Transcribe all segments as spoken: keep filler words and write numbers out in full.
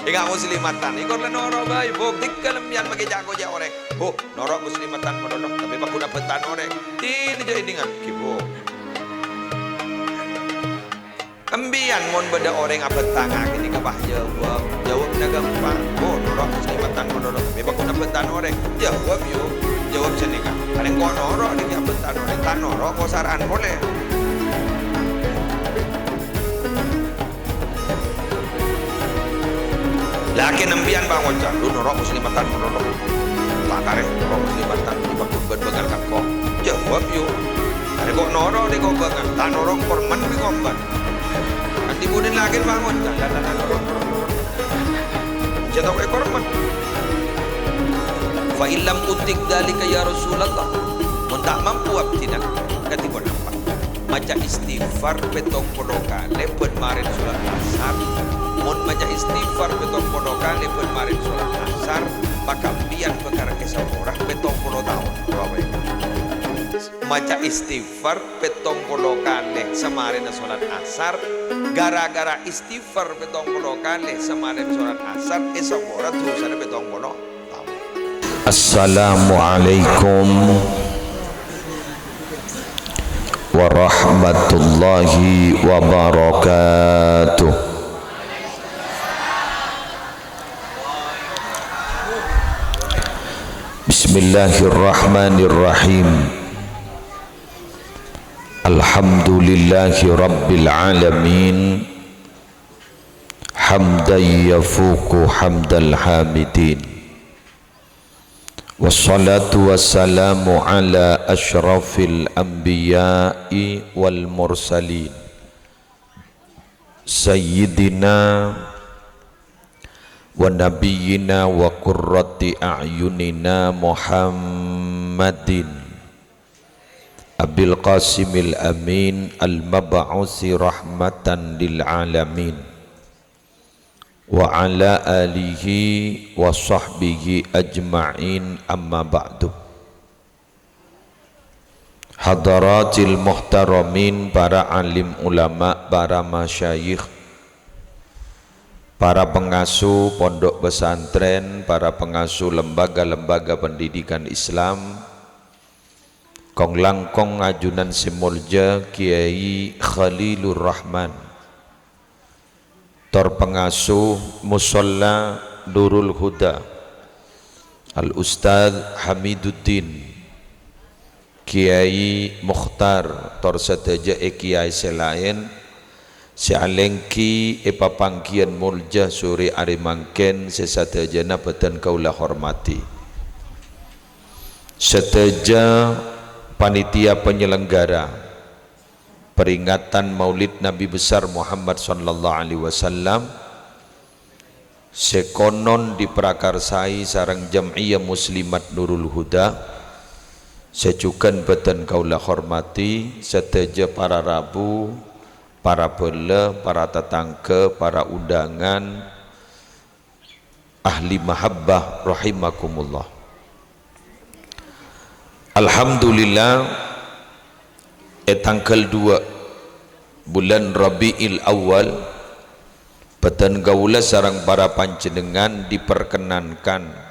Ènga' muslimatan, èkor la noro' bhâi, Bu. Dhika lambiyân maghi jako jâ' orèng. Bu, noro' muslimatan malolo, tapè paggun abhânta orèng. Dina jâ' èdingan, ghi, Bu. Lambiyân mon bâdâ orèng abhânta ngakè nèka, pas jâwâb. Jâwâbbhâ ghâmpang. Bu, noro' muslimatan malolo, tapè paggun abhânta orèng. Jâwâb, yu. Jâwâb sanèka. Palèng ko' noro' nèka abhânta orèng, ta' noro' kosara'an polè. Lakè lambiyân pas ngoca', "Lu noro' muslimatan noro'. Ta' karè noro' muslimatan, dipakon bân bângal kako." Jâwâb, yu. Arè ko' noro' dhi ko' bângal, ta' noro' korban bi' korban. Kan dhi budina lakè pas ngoca', "La, la, la, noro', noro', noro'." Jâ' tao è korban. "Fa illam utik dzalika ya Rasulullah." Mon ta' mampu abdhina, kadhi ponapa? Maca istighfar pèttong polo kalè bân marèna sholat asar. Mon maca istighfar pèttong polo kalè bân marèna sholat asar, pakambiyan bhâkal èsapora pèttong polo taon. Maca istighfar pèttong polo kalè samarèna sholat asar, gara-gara istighfar pèttong polo kalè samarèna sholat asar, èsapora dhusana pèttong polo taon. Assalamualaikum warahmatullahi wabarakatuh. Bismillahirrahmanirrahim. Alhamdulillahi rabbil alamin. Hamdan yafuqu hamdal hamidin. Wassalatu wassalamu ala asyrafil anbiya'i wal mursalin, sayyidina wa nabiyyina wa qurrati a'yunina Muhammadin Abil Qasimil Amin al-mab'usi rahmatan lil alamin. Wa ala alihi wa sahbihi ajma'in, amma ba'du. Hadaratil muhtaramin, para alim ulama, para masyayikh, para pengasuh pondok pesantren, para pengasuh lembaga-lembaga pendidikan Islam, kong-langkong ajunan sè molja Kiai Khalilur Rahman, tor pengasuh Musholla Nurul Huda, Al Ustadz Hamiduddin, Kiai Mukhtar, tor sadhâjâ è kiai sè laèn sè alèngghi è papangghiyân molja sore arè mangkèn sè sadhâjâna bhâdhân kaulâ hormadhi. Sadhâjâ panitia penyelenggara peringatan Maulid Nabi Besar Muhammad sallallahu alaihi wasallam sè konon diprakarsai sareng Jam'iyah Muslimat Nurul Huda, sè jhughân bhâdhân kaulâ hormadhi, sadhâjâ para rabu, para bhâlâ, para tatangghâ, para undangan, ahli mahabbah rahimakumullah. Alhamdulillah, è tangghâl dua bulân Rabiul Awal, bhâdhân kaulâ sareng para panjhennengngan diperkenankan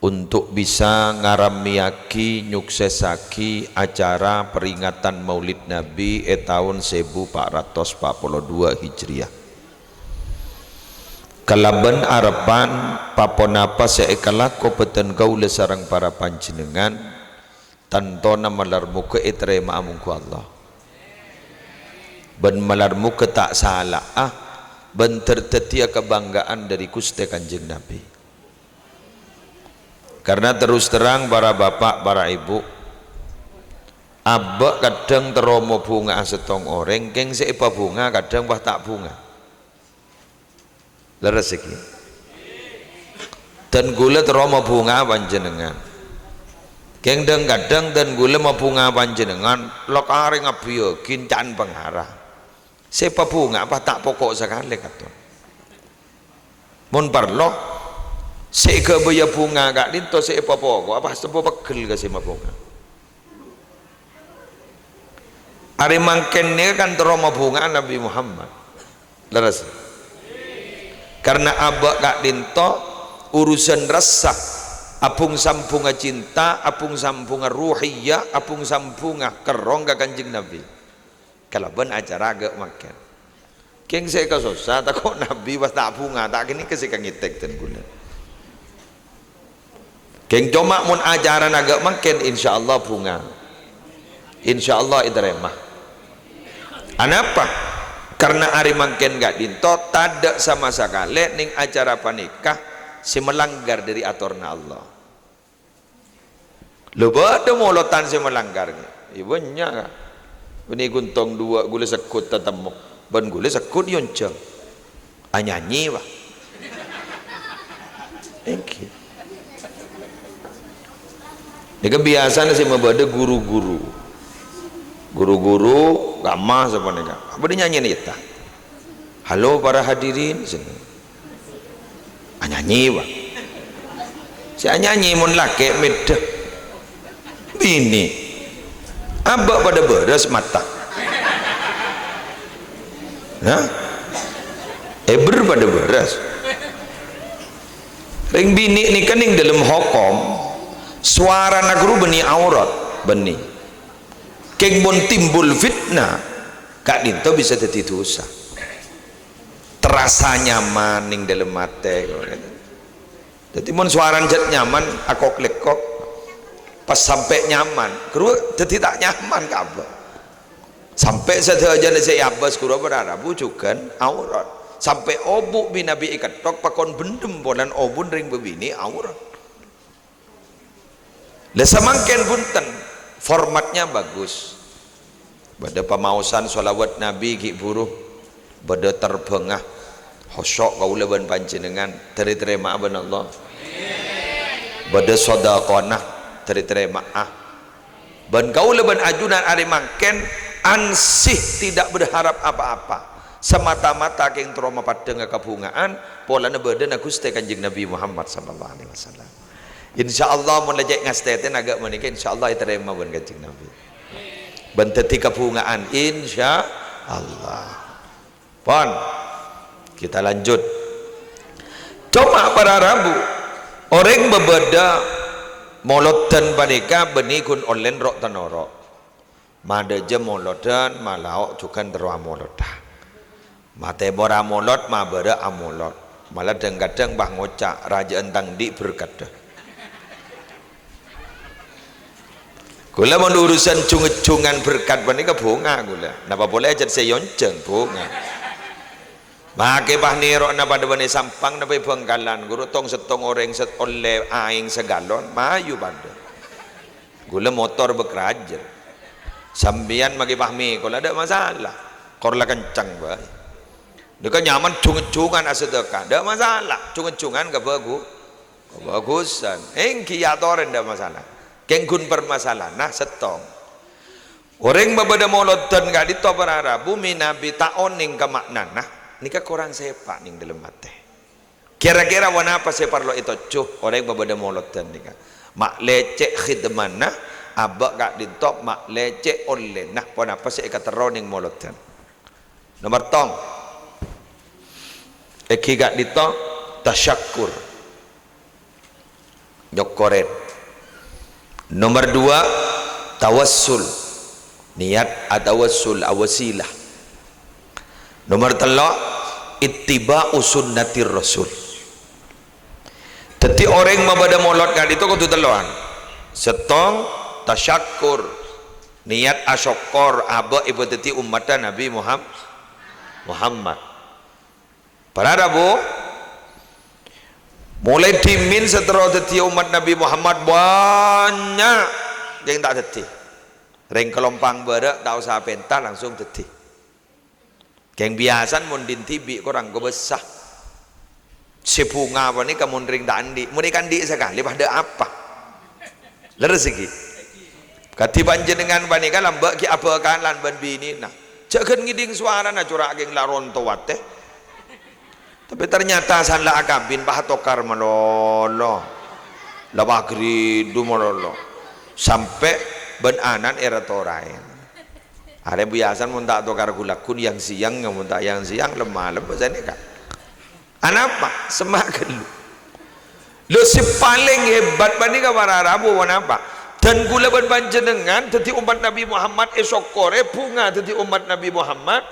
untuk bisa ngarammèyaghi, nyuksèssaghi acara peringatan Maulid Nabi è taon sèbu pa' ratos pa' polo dua Hijriah. Kalabân arebbhân pa-ponapa sè èkalako bhâdhân kaulâ sareng para panjhennengngan, tantona malar moghâ ètarèma'a mongghu Allah. Bân malar moghâ ta' sala'a, bân dâr-, dhâddhiyâ kabanggaan dhâri Ghustè Kanjeng Nabi. Karna terus terang, para bapa', para èbhu, abâ' kadhâng terro mabhunga'a sèttong orèng, kèng sè èpabhunga kadhâng pas ta' bhunga. Lerres iki? Dân kaulâ terro mabhunga'a panjhennengngan. Kèng dhâng-kadhâng dân kaulâ mabhunga'a panjhennengngan, la karè ngabbhiyâghin can pangara. Sè èpabhunga pas ta' poko' sakalè, katon. Mon parlo, sè èghâbâyâ bhunga ka'dinto sè èpapoko'a pas tempo peggel ka sè mabhunga. Arè mangkèn nèka kan terro mabhunga'a Nabi Muhammad. Lerres. Karna abâ' ka'dinto urusan rassa, abhung-sambhungnga cinta, abhung-sambhungnga ruhiyah, abhung-sambhungnga kerrong ka Kanjeng Nabi. Kalabân acara ghâ' mangkèn. Kèng sè èkasossa, tako' Nabi pas ta' bhunga, ta' ghânèka sè èkangètèk dân kaulâ. Kèng coma mon acarana ghâ' mangkèn, insyaallah bhunga. Insyaallah ètarèma. Anapa? Karna arè mangkèn ka'dinto tadâ' sama sakalè neng acara panèka sè malanggar dhâri atorna Allah. Lo bâdâ molodhân sè malanggar, ghi. Iyâ bânnya', ka. Bânnè ghun tong duwâ' ghulâ segghut tatemmo, bân ghulâ segghut èyonjhâng. Anyanyi, Pak. Èngghi. Nèka biyasana sè mabâdâ ghuru-ghuru. Ghuru-ghuru, kamma sapanèka. Apa dhi nyanyina èta? "Halo para hadirin," sè anyanyi, Pak. Sè anyanyi mon lakè' mèdhâ. Binè'. Abâ' padâ bârâs mata. Hah? Èbher padâ bârâs. Rèng binè' nèka neng dâlem hokom, sowarana ghuru bânnè aurat, bânnè. Kèng mon timbul fitnah, ka'dinto bisa dhâddhi dhusa. Terasa nyaman neng dâlem atè. Dhâddhi, mon sowarana jhât nyaman, akok-lèkok, pas sampè' nyaman, ghuru dhâddhi ta' nyaman kabâ. Sampè' sadhâjâna sè èabâs ghuru para rabu jhughân aurat. Sampè' obu' bi-, nabi èketthok pakon bhendhem polana obuna rèng bâbinè' aurat. Lah samangkèn bhunten, formatnya bagus. Bâdâ pamaosan shalawat Nabi ghi' bhuru, bâdâ terbhângnga, khusyu' kaulâ bân panjhennengngan, dhâri tarèma'a bân Allah. Bâdâ shadhaqana, dhâri tarèma'a. Bân kaulâ bân ajunan arè mangkèn ansih tidak berharap apa-apa. Semata-mata kèng terro mapaddhângnga kabhunga'an polana bâdâna Ghustè Kanjeng Nabi Muhammad sallallahu alaihi wasallam. Insyaallah, mon la cè' ngastètèna ghâ' manèka, insyaallah ètarèma bân Kanjeng Nabi. Bân dhâddhi kabhunga'an, insyaallah. Pon, kita lanjut. Coma para rabu, orèng mabâdâ molodhân panèka bânnè ghun ollèna ro'-tanoro'. Madhâjâ molodhân, malao' jhughân terro amolodhâ. Matè mora molod, mabârâ' amolod. Mala dhâng-kadhâng pas ngoca', "Rajâ'ân tang andi' berkaddhâ." Kaulâ mon urusan jung-ejjungan berkat panèka bhunga kaulâ. Napa polè ajhât sè èyonjhâng bhunga. Makè pas nèro'na padâ bânnè Sampang napa è Bhângkalan, ghuru tong-settong orèng sè ollè aèng sagalon, mayu padâ. Ghulâ motor bâk rajâ. Sampèyan makè pas mèkola, ta' masalah. Kor la kenceng bhâi. Nèka nyaman jung-ejjungan asadhâka, ta' masalah. Jung-ejjungan kabhâghu-, kabhâghusân. Èngghi atorè, ta' masalah. Kèng ghun permasalahanna sèttong. Orèng mabâdâ molodhân ka'dinto para rabu mènabi ta' onèng ka ma'nana, nèka korang sèpa' nèng dâlem atè. Kèra-kèra ponapa sè parlo ètojjhu orèng mabâdâ molodhân nèka? Ma' lècè' khidmana, abâ' ka'dinto ma' lècè' ollèna ponapa sè èkaterro nèng molodhân. Nomer tong, èngghi ka'dinto tasyakkur. Nyokkorè. Nomer dua, tawassul. Niat atawassul, awasilah. Nomer tello', ittiba'u sunnatir rasul. Dhâddhi orèng mabâdâ molod ka'dinto kodhu tello'an. Sèttong, tasyakkur. Niat asokkor abâ' èpadhâddhi ommaddhâ Nabi Muham-, Muhammad. Para rabu, molaè dhimèn sè terro dhâddhiyâ ommat Nabbhi Muhammad bânnya' kèng ta' dhâddhi. Rèng Kalompang Bârâ' ta' osa pènta langsung dhâddhi. Kèng biyasana mon dhin dhibi' korang kobâsa. Sè bhunga panèka mon rèng ta' andi', mon èkaandi' sakalè padâ apa? Lerres ghi? Kadhi panjhennengngan panèka lambâ' ghi' abhâkal lan bân binèna. Jhâ' ghân ngèdhing sowarana cora' kèng la ronto atè. Tapè ternyata san la akabin, pas atokar malolo. La paghârindu malolo. Sampè' bân ana'na èra-toraè. Arè biyasana mon ta' atokar ghulâ ghun yang-sèyang, mon ta' yang-sèyang lem-malem sanèka. Anapa? Semma' ghâllu. Lho, sè palèng hebat panèka para rabu, ponapa? Dan kaulâ bân panjhennengngan dhâddhi ommat Nabbhi Muhammad èsokkorè bhunga dhâddhi ommat Nabbhi Muhammad.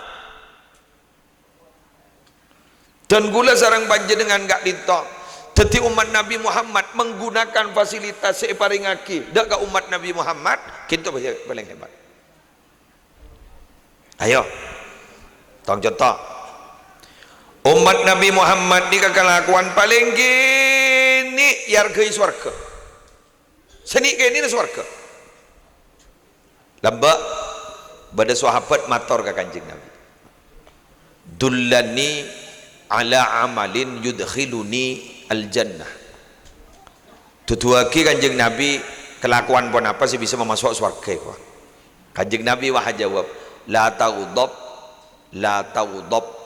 Dan kaulâ sareng panjhennengngan ka'dinto dhâddhi ommat Nabbhi Muhammad menggunakan fasilitas sè èparèngaghi dâ' ka ommat Nabbhi Muhammad, ghâpanèka palèng hebat. Ayo, tong conto. Ommat Nabbhi Muhammad nèka kalakowan palèng kènè' èarghâi sowarghâ. Sè nè'-kènè'na sowarghâ. Lambâ' bâdâ sahabat mator ka Kanjeng Nabbhi, "Dullani ala amalin yudkhiluni al-jannah." Duduwaghi Kanjeng Nabbhi kalakowan ponapa sè bisa mamaso' sowarghâ, èkowa. Kanjeng Nabbhi wah ajâwâb, "La taghdab, la taghdab."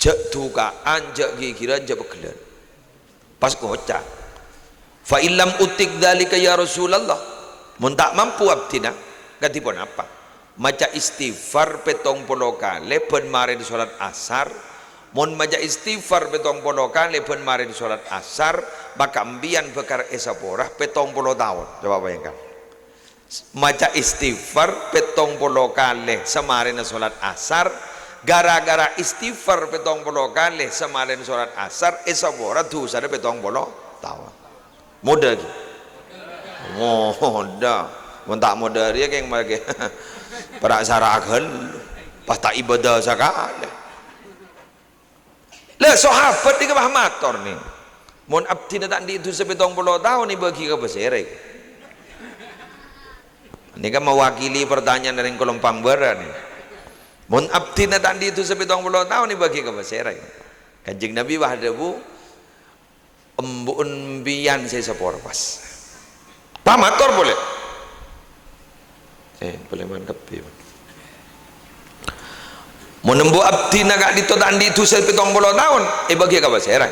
Jhâ' duka'an, jhâ' ghighirân, jhâ' pegghellân. Pas ngoca', "Fa illam utik dzalika ya Rasulullah," mon ta' mampu abdhina, kadhi ponapa? Maca istighfar pèttong polo kalè bân marèna solat asar. Mon maca istighfar pèttong polo kalè bân marèna solat asar, maka empiyan bhâkal èsapora pèttong polo taon. Coba bayangkan. Maca istighfar pèttong polo kalè samarèna solat asar, gara-gara istighfar pèttong polo kalè samarèna solat asar, èsapora dhusana pèttong polo taon. Modâ ghi? Modâ. Mon ta' modâ rèya kèng maghi para' sara' ghâllu. Pas ta' ibadah sakalè. Lah, sahabat nèka pas mator, nè. "Mon abdhina ta' andi' dhusa pèttong polo taon, èbâghi ka pasèra?" Nèka mewakili pertanyaan dâri Kolompang Bârâ', nè. "Mon abdhina ta' andi' dhusa pèttong polo taon, èbâghi ka pasèra?" Kanjeng Nabbhi pas adhâbu, "Embu'en empiyan sè sapora pas." Pamator polè. Eh, polè man kabbhi. "Mon embu' abdhina ka'dinto ta' andi' dhusa pèttong polo taon, èbâghi ka pasèra?"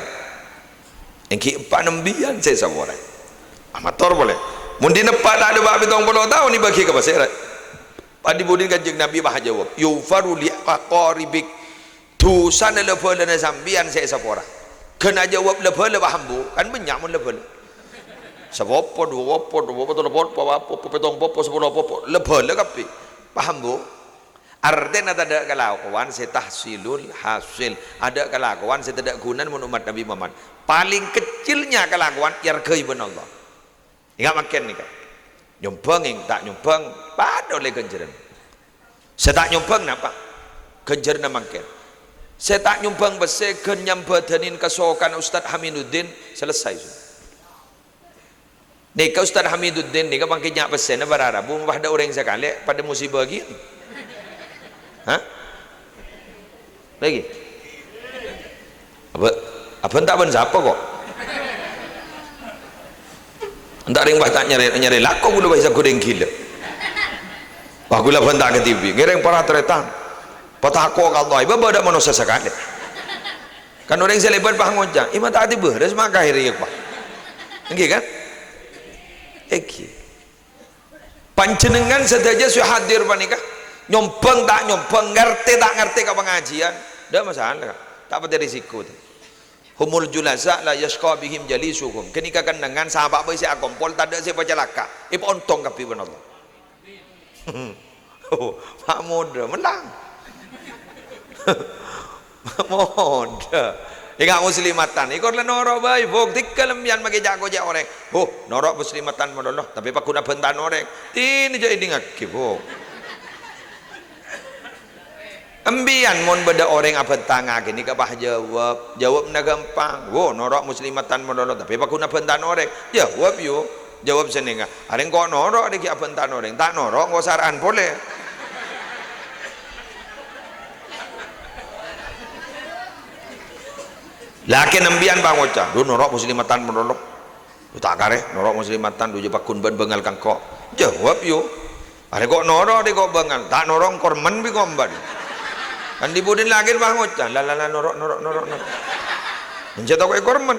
"Èngghi eppa'na empiyan sè sapora." Pamator polè. "Mon dhineppa' ta' adhâpa' pèttong polo taon, èbâghi ka pasèra?" Pas dhi-budhina Kanjeng Nabbhi pas ajâwâb, "Yughfaru li aqaribik." Dhusana la-bhâlâna sampèyan sè èsapora. Ghân ajâwâb la-bhâlâ, paham, Bu? Kan bânnya' mon la-bhâlâ. Sapopo, duwâ popo, tello popo, pa' popo, pèttong popo, sapolo popo. La-bhâlâ kabbhi. Paham, Bu? Artèna tadâ' kalakowan sè tahsilul hasil. Adâ' kalakowan sè tadâ' ghunana mon ommat Nabbhi Muhammad. Palèng keccilnya kalakowan èarghâi bân Allah. Èngghi mangkèn nèka. Nyombhâng, èng-, ta' nyombhâng, padâ ollè ghânjhârân. Sè ta' nyombhâng napa? Ghânjhârânna mangkèn. Sè ta' nyombhâng pèssè ghân nyambhâdhânin kasokanna Ustadz Hamiduddin, selesai, su. Nèka Ustadz Hamiduddin nèka mangkèn nya' pèssèna para rabu, padâ orèng sakalè, padâ musibâ ghi. Hah? Lagi? Abâ, abâ enta' bân sapa, ko'? Enta' rèng pas ta' nyarè, nyarè lako kaulâ pas èsagodhing ghilâ. Wah, kaulâ bân ta' kadhibi', ngèrèng para tarètan. Patako' ka Allah, bâ bâdâ manossa sakalè. Kan orèng sè lèbât pas ngoca', "È, ma' ta' atè bârâs ma' ka èrèya, Pa'." Èngghi, kan? Èngghi. Panjhennengngan sadhâjâ sè hadir panèka, nyombhâng ta' nyombhâng, ngartè ta' ngartè ka pangajiân, ta' masalah, Ka'. Ta' patè risiko, ta'. "Humul julasa la yasyqa bihim jalisuhum." Ghânèka kennengngan sapa bhâi sè akompol, tadâ' sè èpacalaka. Èpaontong kabbhi bân Allah. Oh, ma' modâ, menang. Modâ. Èngghi muslimatan, èkor la noro' bhâi, Bu. Dhika lèmbiyân makè ca'-koca'na orèng. Bu, noro' muslimatan malolo, tapè pagghun abhânta orèng. Dina jhâ' èdingngaghi, Bu. Empèyan mon bâdâ orèng abhântangaghi nèka pas jâwâb. Jâwâbbhâ ghâmpang. Bu, noro' muslimatan malolo, tapè pagghun abhânta orèng. Jâwâb, yu. Jâwâb sè nènga, "Arèng ko' noro' rèya ghi' abhânta orèng, ta' noro' engko' sara'an polè." Lakèna empèyan pangoca', "Dhu noro' muslimatan malolo. Dhu ta' karè noro' muslimatan, dhu jhâ' pagghun bân bângal ka engko'." Jâwâb, yu. "Arèng ko' noro' rèya ko' bângal, ta' noro' engko' remmen bi' ko' emban." Kan dhi-budhina lakèna pangoca', "La, la, la, noro', noro', noro', noro'." Enjâ' tako' èkormen.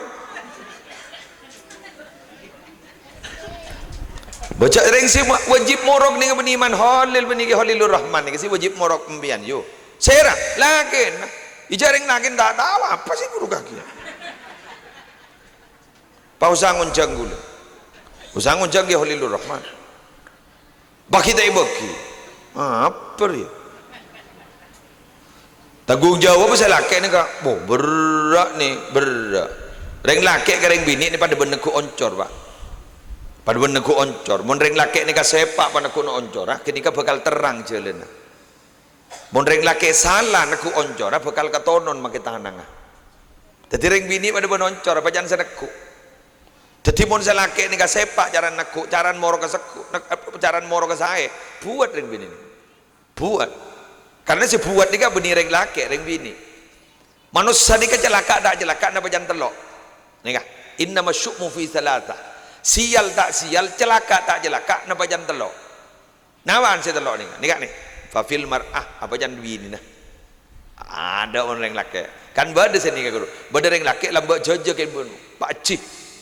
Bâca' rèng sè ma-, wajib morok nèng bânnè Man Kholil bânnè Kè Kholilur Rahman nèng sè wajib morok empèyan, yu. Sèra, lakèna. Ijâ rèng lakè' ta' tao apa sè buru kakè. Pas osa ngonjhâng ghulâ. Osa ngonjhâng ghi' Khalilur Rahman. Bagi ta' èbâgi. Apa rèya? Tanggung jawab sè lakè' nèka, bo, berrâ' nè, berrâ'. Rèng lakè' ka rèng binè' nè padâ bân negghu' oncor, Pak. Padâ bân negghu' oncor. Mon rèng lakè' nèka sèpa' panegghu'na oncor, ah, ghânèka bhâkal terrang jhâlânna. Mon rèng lakè' sala negghu' oncor, ah, bhâkal katonon makè tanangnga. Dhâddhi rèng binè' padâ bân oncor, apa can sè negghu'. Dhâddhi mon sè lakè' nèka sèpa' caran negghu', caran moro ka segghu', neg-, caran moro ka saè, buwât rèng binè' nèka. Buwât. Karna sè buwât nèka bânnè rèng lakè', rèng binè'. Manossa nèka calaka' ta' calaka' napa can tello'. Nèka, "Innama syu'mu fi tsalatsa." Siyal ta' siyal, calaka' ta' calaka' napa can tello'. Nawa'an sè tello' nèka. Nèka nè, "Fa fil mar'ah," apa can binèna. Adâ' mon rèng lakè'. Kan bâdâ sè nèka, ghuru. Bâdâ rèng lakè' lambâ' jhâjhâ kèng bân Pak Ajji.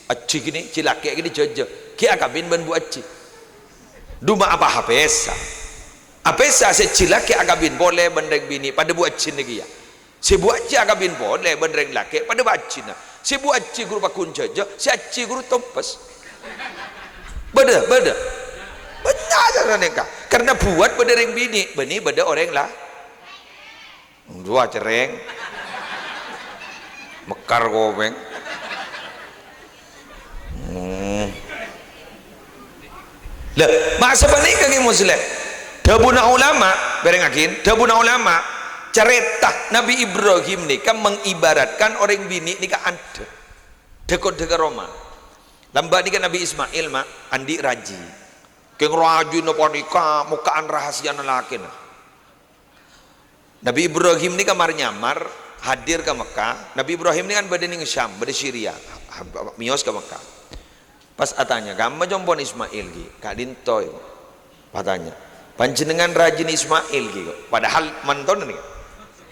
Ajji kènè, jhi lakè' kènè jhâjhâ. Ghi' akabin bân Bu Ajji. Duma apa apèsa? Apèsa sè jhi lakè' akabin polè bân rèng binè' padâ Bu Ajjina kèya. Sè Bu Ajji akabin polè bân rèng lakè' padâ Bu Ajjina. Sè Bu Ajji ghuru pagghun jhâjhâ, sè ajji ghuru tompes. Bâdâ, bâdâ. Bânnya' cara nèka. Karna buwât bâdâ rèng binè', bânnè bâdâ orèng la-, Duwâ' cerrèng. Mekar kopèng. Hmm. Lah, ma' sapanèka Kè Musleh. Dhâbuna ulama, bârengngaghi, dhâbuna ulama, carèta Nabi Ibrahim nèka mengibaratkan orèng binè' nèka andhâ. Dhâ-, dhâ-, ka roma. Lambâ' nèka Nabi Ismail, ma', andi' rajhi. Kèng rajhina panèka mokka'an rahasiyana lakèna. Nabi Ibrahim nèka mar-nyamar hadir ka Mekkah. Nabi Ibrahim nèka kan bâdâ nèng Syam, bâdâ Syria. Ha-, ha-, mèyos ka Mekkah. Pas atanya, "Kamma compo'na Ismail, ghi? Ka'dinto, ya?" Patanya, "Panjhennengngan rajhina Ismail, ghi, kok?" Padahal mantona nèka.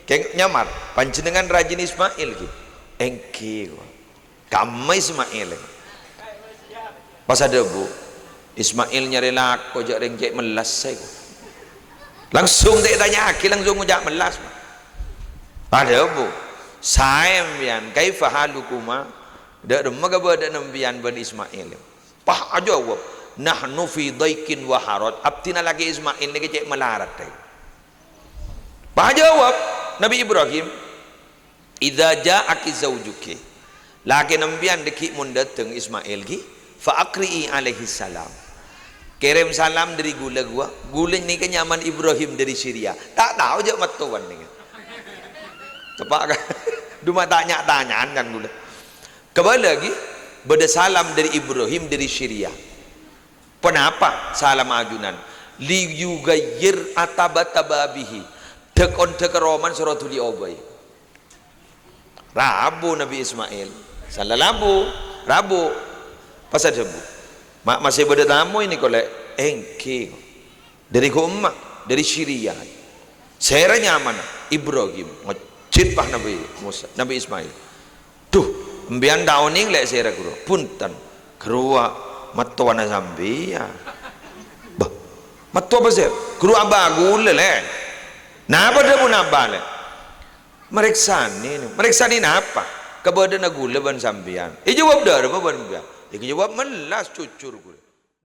Kèng nyamar, "Panjhennengngan rajhina Ismail, ghi?" "Èngghi, kok." Kamma Ismail. Pas adhâbu, "Ismail nyarè lako jhâ' rèng cè' mellas sè." Langsung ta' ètanya'aghi, langsung ngoca' mellas. Adhâbu, "Saè empèyan, kaifa halukuma? Dâ' remma kabâdâ'ânna empèyan bân Ismail?" Pas ajâwâb, "Nahnu fi dhaiqin wa haraj." Abdhina lakè Ismail nèka cè' malarat, è. Pas ajâwâb Nabi Ibrahim, "Idza ja'aki zaujuki," lakèna empèyan dâgghi' mon dâteng Ismail, ghi, "fa aqri'i alaihi salam." Kèrèm salam dâri ghulâ, ghuwâ. Ghulâ nèka nyamana Ibrahim dâri Syria. Ta' tao jhâ' mattowan nèka. Teppa' ka-, duma tanya-tanyaan kan ghulâ. Kabâlâ, ghi, bâdâ salam dâri Ibrahim dâri Syria. Ponapa salamma ajunan? "Liyughayyir ataba-taba bihi." Dhâk-ondhâk ka romana soro dhuli obâi. Rabu Nabi Ismail. Sala labu, rabu. Pas adhâbu, "Ma', masè bâdâ tamoy nèko, Lè'?" "Èngghi." "Dâri ghu' emma'?" "Dâri Syria." "Sèra nyamana?" "Ibrahim." Ngocit pas Nabi Musa, Nabi Ismail. "Dhu, empèyan ta' onèng, Lè', sèra ghuru?" "Bhunten, ghâruwa mattowana sampèyan." "Bâh, mattowa apa, sèra?" "Ghuru abâ' ghulâ, Lè'." "Napa dhâbuna abâ', Lè'?" "Marèksanè, marèksanè napa?" "Kabâdâ'ânna ghulâ bân sampèyan." "Èjâwâb dâ' remma bân sampèyan?" "Èjâwâb mellas, jujur ghulâ."